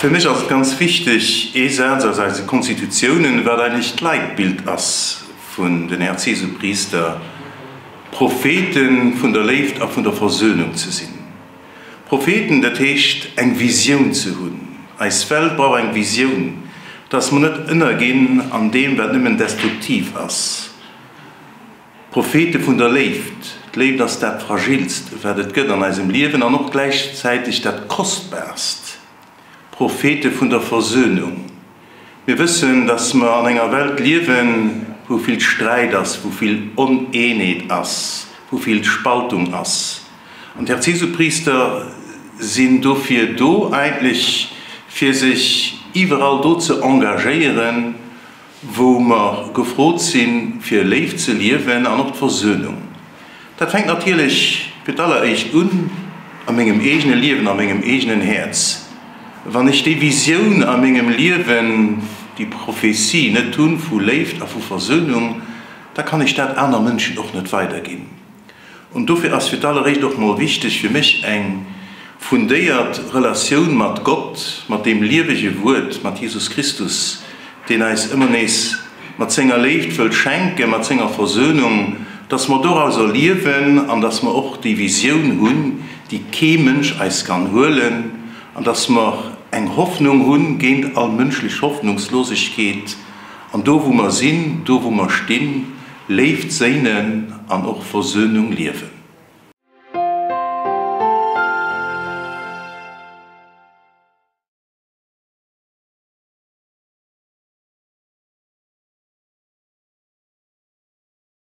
Fir mech ass et ganz wichteg, ee Saz aus eise Konstitutiounen, wat eigentlech d'Leitbild ass vun den Herz-Jesu-Priister, Prophete vun der Léift a vun der Versöhnung ze sinn. Propheten, dat heescht eng Visioun ze hunn. Eis Welt brauch eng Visioun, dass mer net ënnerginn an deem, wat nëmmen destruktiv ass. Prophete vun der Léift. D'Léift ass dat Fragilst, wat et gëtt an eisem Liewen an och gläichzäiteg dat Kostbaarst. Prophete vun der Versöhnung. Mir wëssen, dass mer an enger Welt liewen, wou vill Sträit ass, wou vill Oneenheet ass, wou vill Spaltung ass. An d'Herz-Jesu-Priister sinn dofir do eigentlech, fir sech iwwerall do ze engagéieren, wou mer gefrot sinn, fir Léift ze liewen an och d'Versöhnung. Dat fänkt natierlech fir d'alleréischt un a mengem eegene Liewen, a mengem eegenen Häerz. Wann ech déi Visioun a mengem Liewen, déi Prophetie net hunn vu Léift a vu Versöhnung, da kann ech dat aner Mënschen och net weiderginn. Und dofir ass fir d'alleréischt och mol wichteg fir mech eng fundéiert Relatioun mat Gott, mat deem liewege Wuert, mat Jesus Christus, deen eis ëmmer nees mat senger Léift wëllt schenken, mat senger Versöhnung, dass mer dorauser liewen an dass mer och déi Visioun hunn, déi kee Mënsch eis kann huelen, an dass mer eng Hoffnung hunn géint all mënschlech Hoffnungslosegkeet, an do wou mer sinn, do wou mer stinn, Léift séinen an och Versöhnung liewen.